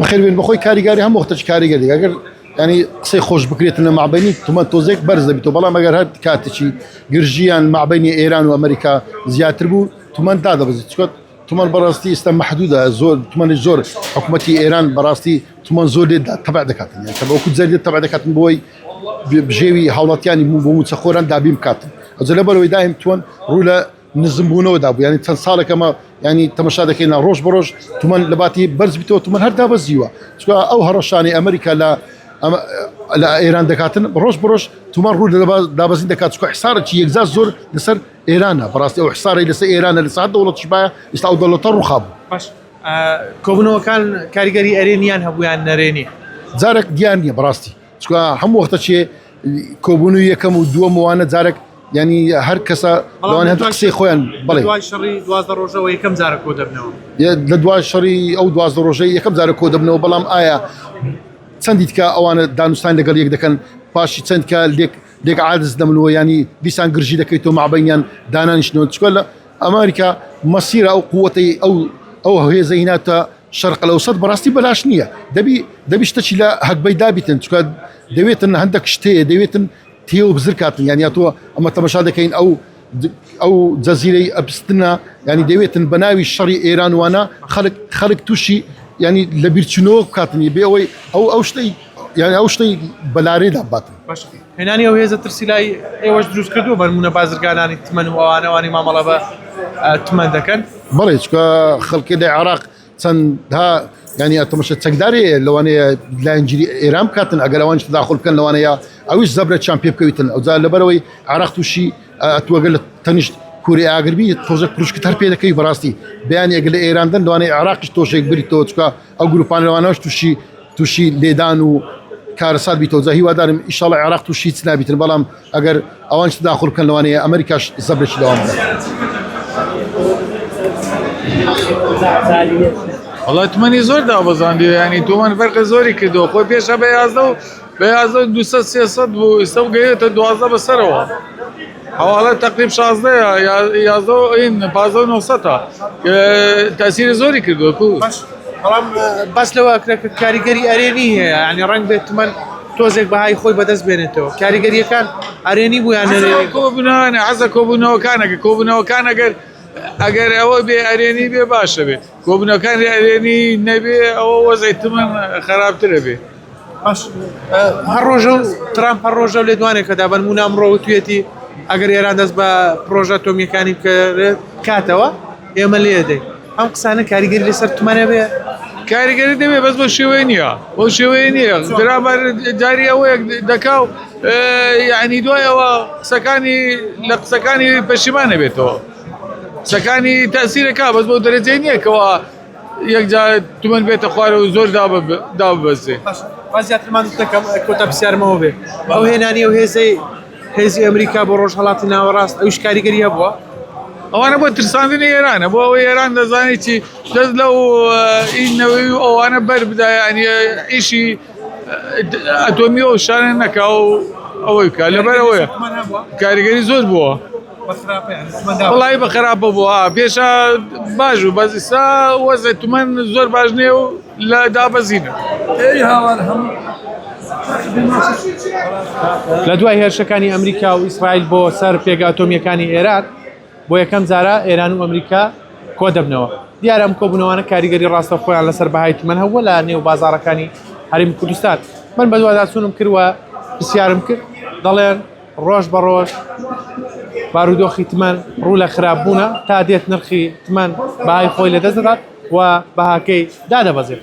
بەخێربێن بەخۆی کاریگاری هەموو وەختەش کاریگەری ئەگەر ینی قسەی خۆش بکرێتن لە مابینی تمەن تۆزێک بەرز دەبیتەوە بەڵام ئەگەر هەر کاتێکی گرژیان مابینی ئێران و ئەمریکا زیاتر بوو تمەن دادەبەزێت چونکە تمەن بەڕاستی ئێستا مەحدودە زۆر تمەنی زۆر حکوومەتی ئێران بەڕاستی تمەن زۆر لێ تەبع دەکاتن یان کە بەوەکو زەردێت تەبع دەکاتن بۆی بژێوی هاوڵاتیانی بۆ موچەخۆران دابین بکاتن ئەجە لەبەرەوەی دایم توان ڕوو لە نزمبوونەوە دابوو یانی چەند ساڵێک ئەمە ینی تەمەشا دەکەین لە ڕۆژ بە ڕۆژ تمەن لە باتی بەرز بیتەوە تمەن هەر دابەزیوە چونکە ئەو هەڕەشانەی ئەمریکا لە لە ئێران دەکاتن ڕۆژ بە ڕۆژ تمەن ڕوو لە دابەزین دەکات چونکە حسارێکی یەکجار زۆر لەسەر ئێرانە بەڕاستی ئەو حسارەی لەسەر ئێرانە لەسەر هەر دەوڵەتیش بایە ئێستا ئەو دەوڵەتە ڕووخا بوو. باش کۆبوونەوەکان کاریگەری ئەرێنیان هەبوو یان نەرێنی؟ جارێک دیار نییە بەڕاستی چونکە هەموو وەختە چێ کۆبوون و یەکەم و دووەم وانە جارێک ینی هەر کەسە لەوان هەر قسەی خۆیان بڵێ دوای شەڕی دوازدە ڕۆژەوە یەکەم جارە کۆ دەبنەوە لە دوای شەڕی ئەو دوازدە ڕۆژەی یەکەم جارە کۆ دەبنەوە بەڵام ئایا چەندی تکە ئەوانە دانوستان لەگەڵ یەک دەکەن پاشی چەند کە لێک لێک عادز دەمنەوە ینی دیسان گرژی دەکەیتەوە مابینیان دانانیشنەوە چکە لە ئەمریکا مەسیرە ئەو قوتەی ئەو ئەو هێزە هیناتە شەرق الاوسط بەڕاستی بەلاش نییە دەبی دەبی شتەکی لە هەگبەی دابیتن چکە دەوێتن هەندێک شتەیە دەوێتن تێو بزرکاتن یان یا تۆ ئەمە تەمەشا دەکەین ئەو ئەو جەزیرەی ئەپستنە ینی دەوێتن بە ناوی شەڕی ئێران وانە خەڵک خەڵک تووشی ینی لە بیرچنەوە بکاتنی بێ ئەوەی ئەو ئەو شتەی یان ئەو شتەی بەلارێدا باتن هێنانی ئەو هێزە ترسی لای ئێوەش دروست کردووە بەرمونە بازرگانانی تمەن و ئەوانەوانی مامەڵە بە تمەن دەکەن بەڵێ چکە خەڵکی لە عێراق چەندها ینی ئەتەمەشە چەکداری لەوانەیە لایەنگیری ئێران بکاتن ئەگەر ئەوانش تداخل بکەن لەوانەیە ئەویش زەبرە چیان پێ بکەویتن ئەوجا لەبەرەوەی عێراق تووشی ئەتوەگە لە تەنیشت کوری ئاگربی تۆزێک پروشکت هەر پێ دەکەوی بەڕاستی بیان ئەگەر لە ئێران دەن لەوانەیە عێراقیش تۆشێک بریتەوە چکە ئەو گروپان لەوانەش تووشی تووشی لێدان و کارەسات بیتەوە جا هیوادارم ئیشاڵە عێراق تووشی هیچ نابیتن بەڵام ئەگەر ئەوانش تداخل بکەن لەوانەیە ئەمریکاش زەبرێکی لەوان بدات. وەڵا تمەنی زۆر دابەزاندیوە یانی تۆمەن فەرقی زۆری کردەوە خۆی پێشە بە یازدە و بە یازدە و دوسەد سێسەد بوو ئیستا گەیەتە دوازدە بەسەرەوە حواڵە تەقریب شازدەیە یازدە و این پازدە و نۆسەتە تەسیری زۆری کردووە کو بەڵام باس لەوە کرا کە کاریگەری ئەرێنی هەیە یعنی ڕەنگ بێت تمەن تۆزێک بەهای خۆی بەدەست بێنێتەوە کاریگەریەکان ئەرێنی بوو یان نەرێنی کۆبوونەوەیان حەزە کۆبوونەوەکانە کە کۆبوونەوەکان ئەگەر ئەگەر ئەوە بێ ئەرێنی بێ باشە بێ کۆبوونەکانی ئەرێنی نەبێ ئەوە وەزعی تمەن خراپترە بێ باش هەر ڕۆژە و ترامپ هەر ڕۆژە و لێدوانێکەدا بەنمونە ئەمڕۆ وتویەتی ئەگەر ئێران دەست بە پرۆژە ئەتۆمییەکانی بکاتەوە ئێمە لێ دەین ئەم قسانە کاریگەری لەسەر تمەنە بێ کاریگەری دەبێ بەس بۆ شێوەیە نییە بۆ شێوەیە نییە ترامپ جاری ئەوەیەک دەکا و یعنی دوای ئەوە قسەکانی لە قسەکانی پەشیمان نەبێتەوە قسەکانی تەسیرەکە بەس بۆ دەرەجەی نییە کەەوە یەکجار تمەن بێتە خوارەوە زۆر داببەزێ. با زیاتر ماندووت نەکەم کۆتا پرسیارمەوە بێ ئەو هێنانی ئەو هێزەی هێزی ئەمریکا بۆ ڕۆژهەڵاتی ناوەڕاست ئەویش کاریگەری هەبووە؟ ئەوانە بۆ ترساندنی ئێرانە بۆ ئەوەی ئێران دەزانێت چی دەست لەو نەوەی و ئەوانە بەر بدا یعنی ئیشی ئەتۆمی ئەو شانە نەکا و ئەوەی بکە لەبەر ئەوەیە کاریگەری زۆر بووە. وڵی بە خراپە بووە پێشە باش و بەس ئستا وەزە تمەن زۆر باش نییە و لە دابەزینە. لە دوای هێرشەکانی ئەمریکا و ئیسرائیل بۆ سەر پێگە ئەتۆمییەکانی ئێران بۆ یەکەم جارە ئێران و ئەمریکا کۆدەبنەوە. دیارە ئەم کۆبوونەوانە کاریگەری ڕاستەوخۆیان لەسەر بەهای تمەن هەبووە لە نێو بازاڕەکانی هەرێمی کوردستان. من بەدواداچوونم کرد و پرسیارم کرد، دەڵێن ڕۆژ بە ڕۆژ بارودۆخی تمەن ڕوو لە خراپبوونە، تا دێت نرخی تمەن بەهای خۆی لەدەست دەدات و بەهاکەی دادەبەزێت.